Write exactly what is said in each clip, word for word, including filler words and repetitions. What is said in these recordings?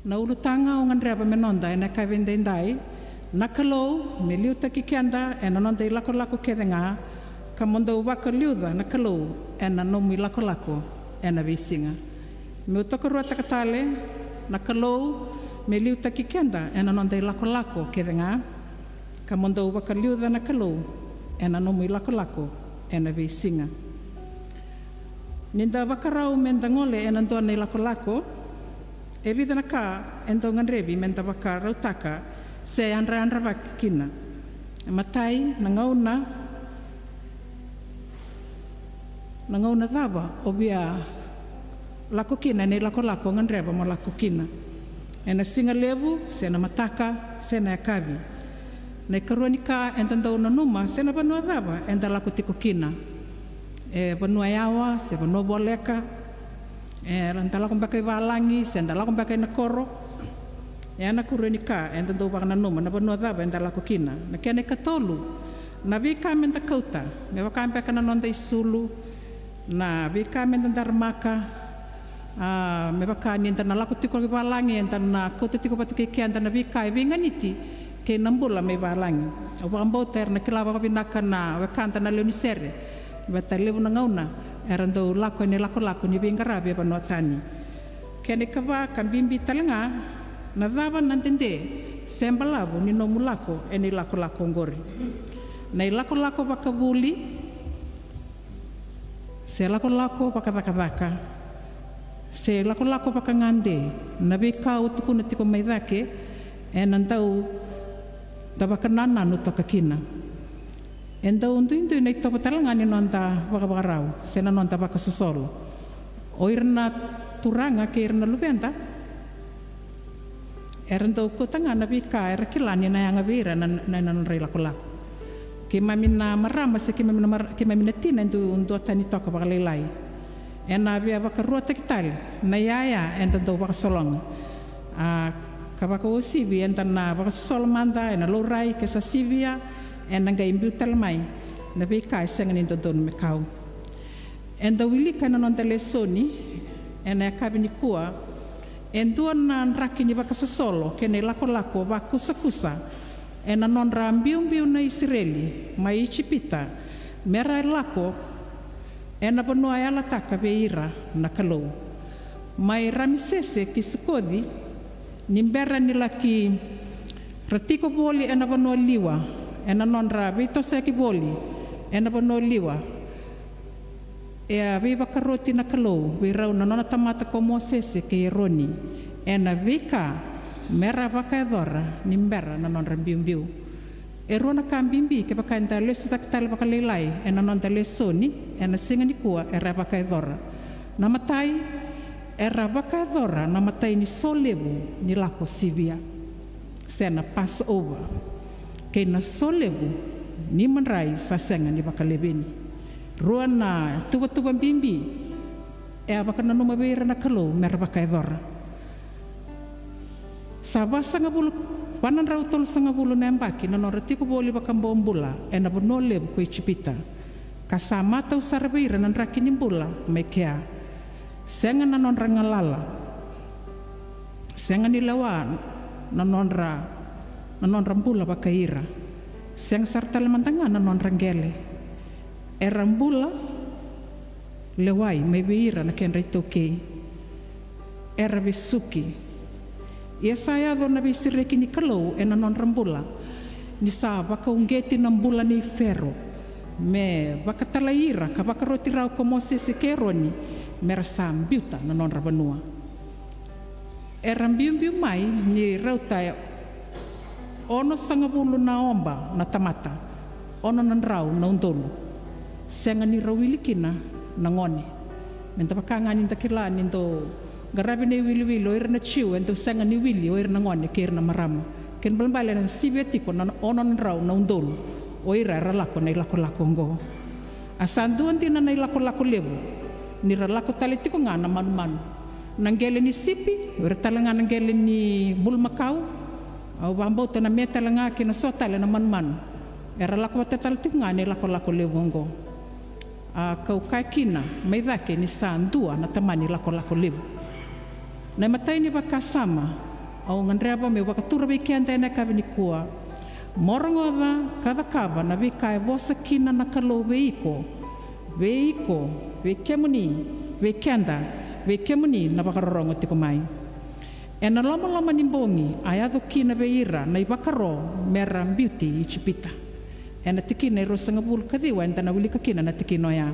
Na ulutaga au gadreva me noda ena yakavi edaidai: Na Kalou, me liutaki keda ena noda ilakolako kece ga, ka mo dou vakaliuca, na Kalou, ena nomu ilakolako ena veisiga. Meu tokaruataka tale: Na Kalou, me liutaki keda ena noda ilakolako kece ga, ka mo dou vakaliuca, na Kalou, ena nomu ilakolako ena veisiga. Ni da vakarau me da gole ena dua na ilakolako, e vica na ka e dau gadrevi me da vakarautaka se yadrayadravaki kina. E matai, na gauna, na gauna cava o via lako kina ena ilakolako o gadreva mo lako kina. Ena siga levu, se na mataka, se na yakavi. Na ikarua ni ka eda dau nanuma, se na vanua cava eda lako tiko kina. E vanua yawa, se vanua voleka, e da lako beka i valagi, se da lako beka ina koro. E na ikarua ni ka eda dau vakananuma, na vanua cava eda lako kina. Na kena ikatolu, na veika me da kauta, me vaka beka na noda isulu, na veika me da daramaka, a, me vaka ni da na lako tiko i valagi, eda na kauta tiko vata kei keda na veika e veiganiti kei na bula mai valagi. Au vakabauta era na kila vakavinaka na wekada na lewe ni sere, baleta levu na gauna era dau lako ena ilakolako ni veiqaravi e vanua tani. Kena ikava ka bibi tale ga, na cava na dede se balavu ni nomu lako ena ilakolako oqori. Na ilakolako vakavuli, se lakolako vakacakacaka, se lakolako vakagade, na veika au tukuna tiko mai cake, ena dau da vakanananu toka kina. E dau duidui na itovo tale ga ni noda vakavakarau, se na noda vakasosolo. O ira na turaga kei ira na luveda, era dau kauta ga na veika era kila ni na yaga vei ira na, na, na nodra ilakolako. Keimami na marama se keimami na, mar, keimami na tina e dau duatani toka vakalailai. Ena via vakaruataki tale na iyaya eda dau vakasologa. A, ka vakauasivi eda na vakasosolo mada ena laurai ke sa sivia, ena qai biu tale mai na veika e sega ni dodonu me kau. Eda wilika ena noda lesoni ena yakavi nikua e dua na draki ni vakasosolo kei na ilakolako vakusakusa ena nodra biubiu na Isireli mai Ijipita, mera lako ena vanua yalataka vei ira na Kalou. Mai Ramisese ki Sukoci, ni bera ni laki ra tiko voli ena vanua liwa, ena nodra veitosoyaki voli ena vanua liwa, e a veivakaroti na Kalou vei rau na nona tamata ko Mosese kei Eroni ena veika mera vakayacora ni bera na nodra biubiu. E rua na ka bibi kevaka eda lesu cake tale vakalailai ena noda lesoni ena siga nikua era vakayacora. Na matai, era vakayacora na matai ni so levu ni lako sivia, se na Passover, kei na so levu ni madrai sa sega ni vakaleveni. Rua na tuvatuva bibi e a vakananuma vei ira na Kalou mera vakayacora. Sa vasagavulu, vanadrau tolusagavulu na yabaki na nodra tiko voli vakabobula ena vanua levu ko Ijipita, ka sa matau sara vei ira na draki ni bula mai kea. Sega na nodra galala, sega ni lewa na nodra, na nodra bula vakai ira. Sega sara tale mada ga na nodra qele. Era bula lewai mai vei ira na kedra itaukei. Era vesuki. Ia sa yaco na veisereki ni Kalou ena nodra bula, ni sa vakauqeti na bula nei Fero me vakatalai ira ka vakaroti rau ko Mosese kei Eroni mera sa biuta na nodra vanua. Era biubiu mai ni rauta e onosagavulu na oba na tamata, ono na drau na udolu. Sega ni rau wili kina na gone. Meda vaka ga ni da kila ni dau qaravi na iwiliwili o ira na Jiu, e dau sega ni wili o ira na gone kei ira na marama. Kena ibalebale era sivia tiko na ono na drau na udolu o ira era lako na ilakolako oqo. A sa dua dina na ilakolako levu ni ra lako tale tiko ga na manumanu. Na qele ni sipi, o ira tale ga na qele ni bulumakau. Au vakabauta na me tale ga kei na so tale na manumanu era lako vata tale tiko ga na ilakolako levu oqo. A kau kaya kina mai cake ni sa dua na tamani lakolako levu. Na imatai ni vakasama Au gadreva meu vakatura vei keda ena yakavi nikua. Mo rogoca ka cakava na veika e vosa kina na Kalou vei iko, vei iko, vei kemuni, vei keda, vei kemuni na vakarorogo tiko mai. Ena lomaloma ni bogi a yaco kina vei ira na ivakaro mera biuti Ijipita. Ena tikina e ruasagavulu ka ciwa eda na wilika kina na tikina oya.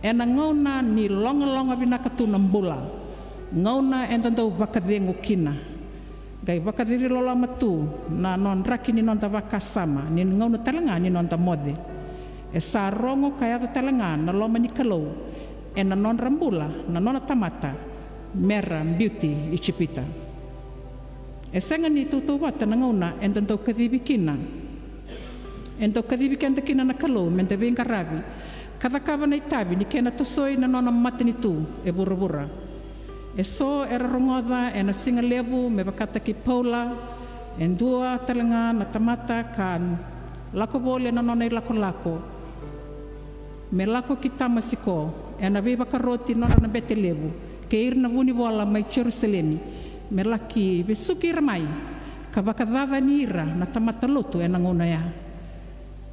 Ena gauna ni logaloga vinaka tu na bula, gauna eda dau vakacegu kina, qai vakaciriloloma tu na nodraki ni noda vakasama ni gauna tale ga ni noda moce. E sa rogo ka yaco tale ga na loma ni Kalou ena nodra bula na nona tamata mera biuti Ijipita. E sega ni tautauvata na gauna eda dau kacivi kina. E dau kacivi keda kina na Kalou meda veiqaravi ka cakava na itavi ni kena tosoi na nona matanitu e vuravura. E so era rogoca ena siga levu me vakataki Paula, e dua tale ga na tamata ka lako voli ena nona ilakolako me lako ki Tamasiko ena veivakaroti nodra na bete levu kei ira na vunivola mai Jerusalemi, me laki vesuki ira mai ka vakacacani ira na tamata lotu ena gauna oya.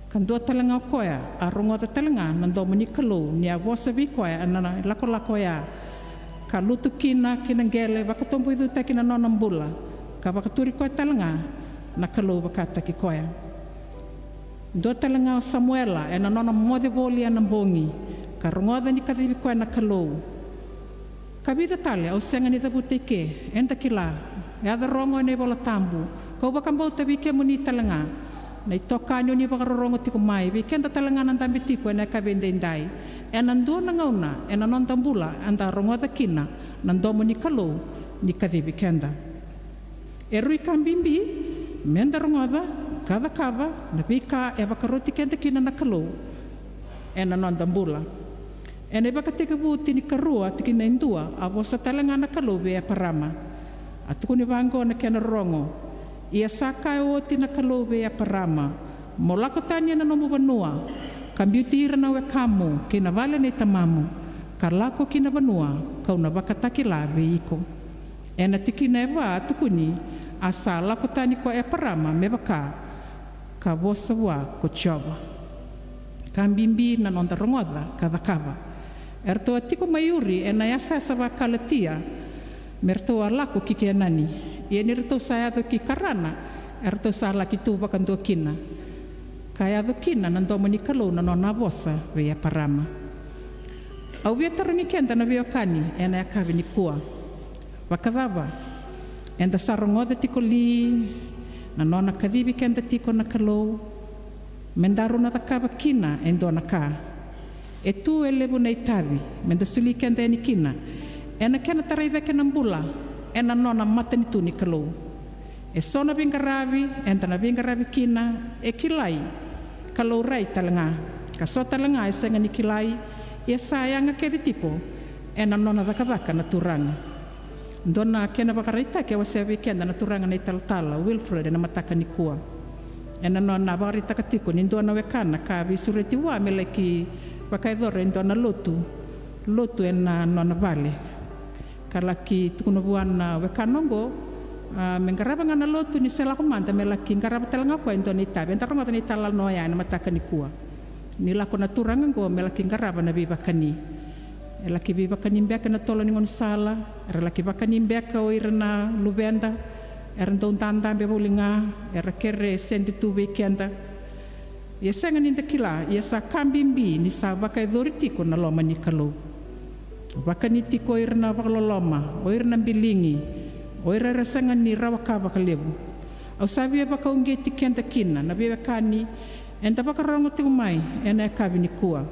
Ka dua tale ga o koya a rogoca tale ga na domo ni Kalou ni a vosa vei koya ena ilakolako oya, ka lutu kina ki na qele, vakatoboicutaki na nona bula, ka vakaturi koya tale ga na Kalou vakataki koya. Dua tale ga o Samuela ena nona moce voli ena bogi, ka rogoca ni kacivi koya na Kalou. Ka vica tale au sega ni cavuta i ke, eda kila, yaco rogo ena iVola Tabu. Kau vakabauta vei kemuni tale ga na itokani o ni vakarorogo tiko mai, vei keda tale ga na dabe tiko ena yakavi edaidai. Ena dua na gauna ena noda bula eda rogoca kina na domo ni Kalou ni kacivi keda. E rui ka bibi meda rogoca ka cakava na veika e vakaroti keda kina na Kalou ena noda bula. Ena iVakatekivu tinikarua tikina e dua, a vosa tale ga na Kalou vei Eparama. A tukuni vaqo na kena rogo: Ia sa kaya oti na Kalou vei Eparama, mo lako tani ena nomu vanua, ka biuti ira na wekamu kei na vale nei tamamu, ka lako ki na vanua kau na vakatakila vei iko. Ena tikina e va a tukuni: A sa lako tani ko Eparama me vaka ka vosa vua ko Jiova. Ka bibi na noda rogoca ka cakava. Eratou a tiko mai Uri ena yasayasa vaKalatia me ratou a lako ki Kenani. Ia ni ratou sa yaco ki Karana, eratou sa laki tu vakadua kina. Ka yaco kina na domo ni Kalou na nona a vosa vei Eparama. Au via tarogi keda na veiwekani ena yakavi nikua. Vakacava? Eda sa rogoca tiko li na nona kacivi keda tiko na Kalou me daru na cakava kina e dua na ka? E tu e levu na itavi me da soli keda yani kina ena kena tarai cake na bula ena nona matanitu ni Kalou. E so na veiqaravi eda na veiqaravi kina e kilai ka laurai tale ga, ka so tale ga e sega ni kilai, ia sa yaga kece tiko ena nona cakacaka na Turaga. Dua na kena vakaraitaki e wasea vei keda na turaga na italatala o Wilfred ena mataka nikua. Ena nona vakaraitaka tiko ni dua na wekana ka veisureti vua me laki vakayacora e dua na lotu, lotu ena nona vale. Ka laki tukuna vua na wekana oqo, a, me qarava ga na lotu ni se lako mada me laki qarava tale ga o koya e dua na itavi. Eda rogoca na italanoa oya ena mataka nikua. Ni lako na turaga oqo me laki qarava na veivakani. E laki veivakani beka na tolo ni gaunisala, era laki vakani beka o ira na luveda, era dau dadabe voli ga, era kere sede tu vei keda. Ia sega ni da kila, ia sa ka bibi ni sa vakayacori tiko na loma ni Kalou. Vakani tiko o ira na vakaloloma, o ira na biligi, o ira era sega ni rawa ka vakalevu. Au sa via vakauqeti keda kina na veiwekani eda vakarogo tiko mai ena yakavi nikua.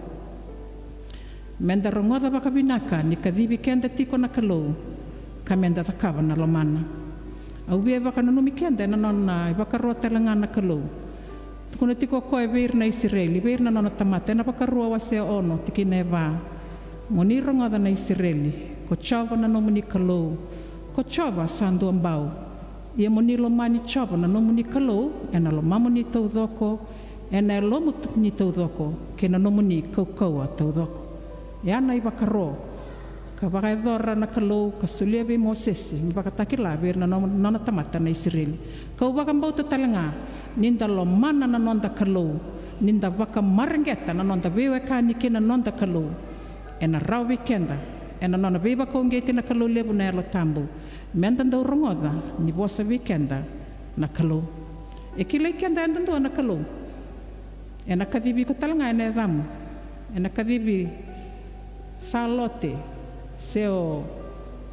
Me da rogoca vakavinaka ni kacivi keda tiko na Kalou, ka me da cakava na lomana. Au via vakananumi keda ena nona ivakaro tale ga na Kalou. Tukuna tiko o koya vei ira na Isireli, vei ira na nona tamata, ena Vakarua wase ono tikina e va: Mo ni rogoca na Isireli, ko Jiova na nomuni Kalou, ko Jiova sa dua bau. Ia mo ni lomani Jiova na nomuni Kalou ena lomamuni taucoko, ena yalomuni taucoko, kei na nomuni kaukauwa taucoko. Ya na ivakaro Ka vakayacora na Kalou ka solia vei Mosese me vakatakila vei ira na nona, nona tamata na Isireli. Kau vakabauta tale ga ni da lomana na noda Kalou, ni da vakamareqeta na noda veiwekani kei na noda Kalou, ena rawa vei keda ena nona veivakauqeti na Kalou levu na Yalo Tabu, me da dau rogoca ni vosa vei keda na Kalou. E kilai keda yadudua na Kalou. Ena kacivi iko tale ga ena yacamu. Ena kacivi Salote, se o,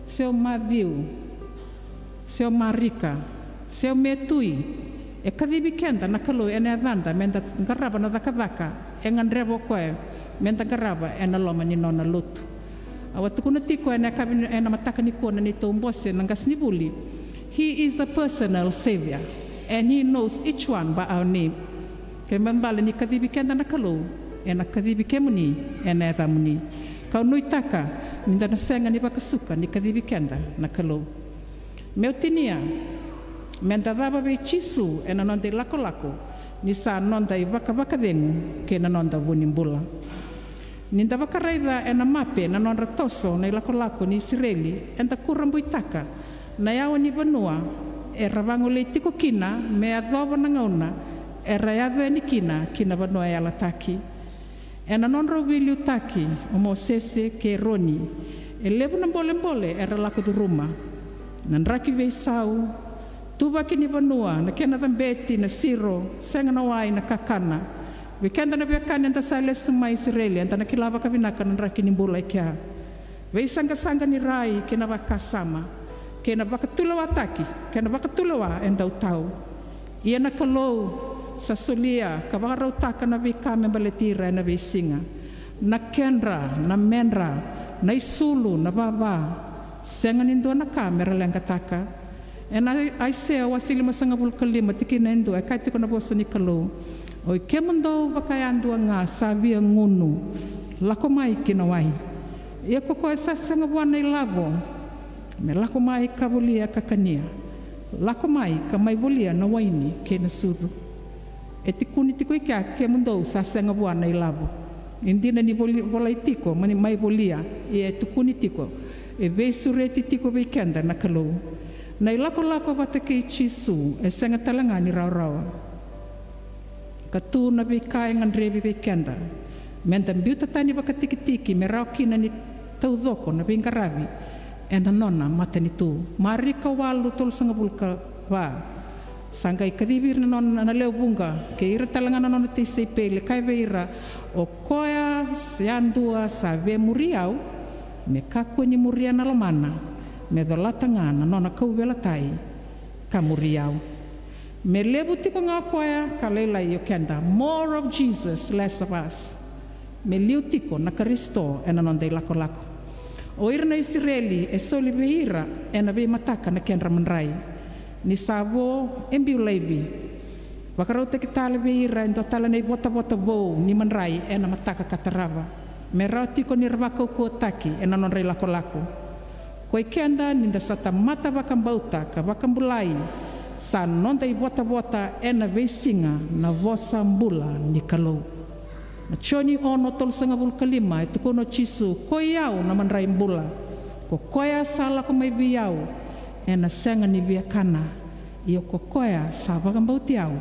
se o Maciu, se o Marika, se o Metui. E kacivi keda na Kalou ena yacada me da qarava na cakacaka e gadreva o koya me da qarava ena loma ni nona lotu. Au a tukuna tiko ena yakavi, ena mataka nikua na neitou bose na qasenivuli. He is a personal savior and he knows each one by our name. Kena ibalebale ni kacivi keda na Kalou, ena kacivi kemuni ena yacamuni. Kau nuitaka ni da na sega ni vakasuka ni kacivi keda na Kalou. Meu tinia, me da cava vei Jisu ena noda ilakolako ni sa noda ivakavakacegu kei na noda vu ni bula. Ni da vakaraica ena mape na nodra toso na ilakolako ni Isireli, eda kurabuitaka na yawa ni vanua era vagolei tiko kina me yacova na gauna era yaco yani kina ki na vanua yalataki. Ena nodrau veiliutaki o Mosese kei Eroni, e levu na bolebole era lako curuma. Na draki veisau, tuvaki ni vanua, na kena cabeti, na siro, sega na wai, na kakana. Vei keda na veiwekani eda sa lesu mai Isireli, eda na kila vakavinaka na draki ni bula e kea. Veisaqasaqa ni rai kei na vakasama, kei na vakatulewataki, kei na vakatulewa e dau tau. Ia na Kalou sa solia ka vakarautaka na veika me baleti ira ena veisiga. Na kedra, na medra, na isulu, na vava, sega ni dua na ka me ra leqataka. Ena Aisea wase limasagavulu ka lima tikina e dua e kaya tiko na vosa ni Kalou: Oi kemudou vakayadua ga sa via gunu, lako mai ki na wai. Ia ko koya sa sega vua na ilavo, me lako mai ka volia ka kania. Lako mai ka mai volia na waini kei na sucu. E tukuni tiko i kea, kemudou sa sega vua na ilavo. E dina ni voli-, volai tiko mai, mai volia, ia e tukuni tiko, e veisureti tiko vei keda na Kalou. Na ilakolako vata kei Jisu e sega tale ga ni rawarawa. Ka tu na veika e gadrevi vei keda me da biuta tani vakatikitiki me rawa kina ni taucoko na veiqaravi ena nona matanitu. Marika walu, tolusagavulu ka va. Sa qai kacivi ira na nona na lewe vuqa kei ira tale ga na nona tisaipeli, kaya vei ira: O koya yadua sa via muri au, me kakua ni muria na lomana, me colata ga na nona kauveilatai ka muri au. Me levu tiko ga o koya ka lailai o keda. More of Jesus, less of us. Me liu tiko na Karisito ena noda ilakolako. O ira na Isireli e soli vei ira ena veimataka na kedra madrai. Ni sa vo, e biu laivi. Vakarautaki tale vei ira e dua tale na ivotavota vou ni madrai ena mataka ka tarava, me rawa tiko ni ra vakaukauwataki ena nodra ilakolako. Koi keda ni da sa tamata vakabauta ka vakabulai, sa noda ivotavota ena veisiga na vosa bula ni Kalou. Na Joni ono, tolusagavulu ka lima, e tukuna o Jisu: Koi au na madrai bula. Ko koya sa lako mai vei au ena sega ni via kana. Ia ko koya sa vakabauti au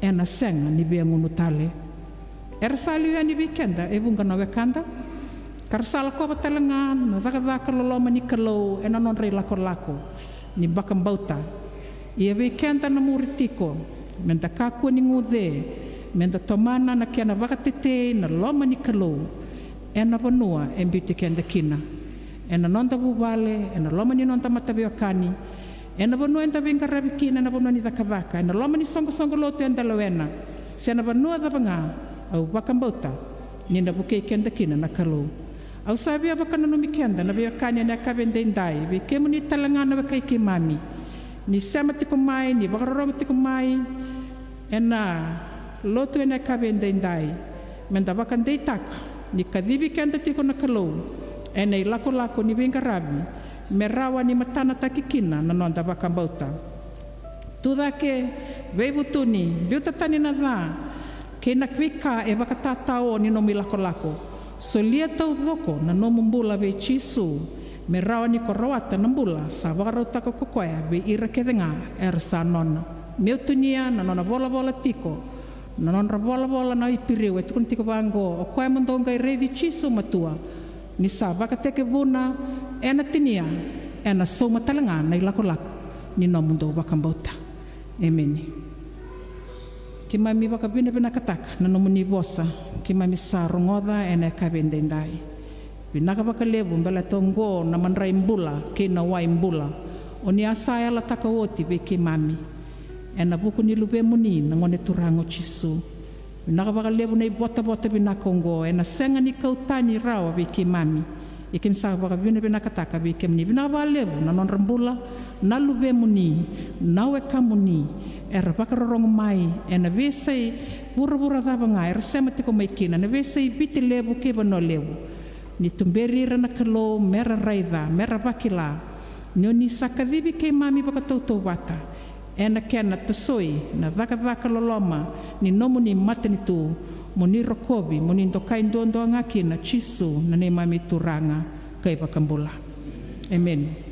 ena sega ni via gunu tale. Era sa liu yani vei keda e vuqa na wekada, ka ra sa lakova tale ga na cakacaka loloma ni Kalou ena nodra ilakolako ni vakabauta. Ia vei keda na muri tiko, me da kakua ni guce, me da tomana na kena vakatetei na loma ni Kalou ena vanua e biuti keda kina, ena noda vuvale, ena loma ni noda mataveiwekani, ena vanua eda veiqaravi kina, ena vanua ni cakacaka, ena loma ni soqosoqo lotu eda lewena, se na vanua cava ga. Au vakabauta ni na vukei keda kina na Kalou. Au sa via vakananumi keda na veiwekani ena yakavi edaidai, vei kemuni tale ga na wekai keimami, ni sema tiko mai, ni vakarorogo tiko mai ena lotu ena yakavi edaidai, me da vakadeitaka ni kacivi keda tiko na Kalou ena ilakolako ni veiqaravi, me rawa ni matanataki kina na noda vakabauta. Tucake, veivutuni, biuta tani na ca kei na veika e vakatatao ni nomu ilakolako. Solia taucoko na nomu bula vei Jisu, me rawa ni ko rawata na bula sa vakarautaka ko koya vei ira kece ga era sa nona. Meu tinia na nona volavola tiko, na nodra volavola na Iperiu e tukuna tiko vaqo: O koya mo dou qai raici Jisu matua, ni sa vakatekivuna, ena tinia, ena sauma tale ga na ilakolako ni nomudou vakabauta. Emeni. Keimami vakavinavinakataka na nomuni vosa keimami sa rogoca ena yakavi edaidai. Vinaka vakalevu baleta oqo na madrai bula kei na wai bula o ni a sa yalataka oti vei keimami ena vuku ni Luvemuni na Gone Turaga o Jisu. Vinaka vakalevu na ivotavota vinaka oqo, ena sega ni kau tani rawa vei keimami. Ia keimami sa vakavinavinakataka vei kemuni. Vinaka vakalevu na nodra bula na luvemuni, na wekamuni era vakarorogo mai ena veiyasai vuravura cava ga era sema tiko mai kina, na veiyasai Viti levu kei vanua levu. Ni tuberi ira na Kalou mera raica, mera vakila ni o ni sa kacivi keimami vakatautauvata ena kena tosoi na cakacaka loloma ni nomuni matanitu, mo ni rokovi, mo ni dokai duadua ga kina, Jisu na neimami Turaga ka iVakabula. Emeni.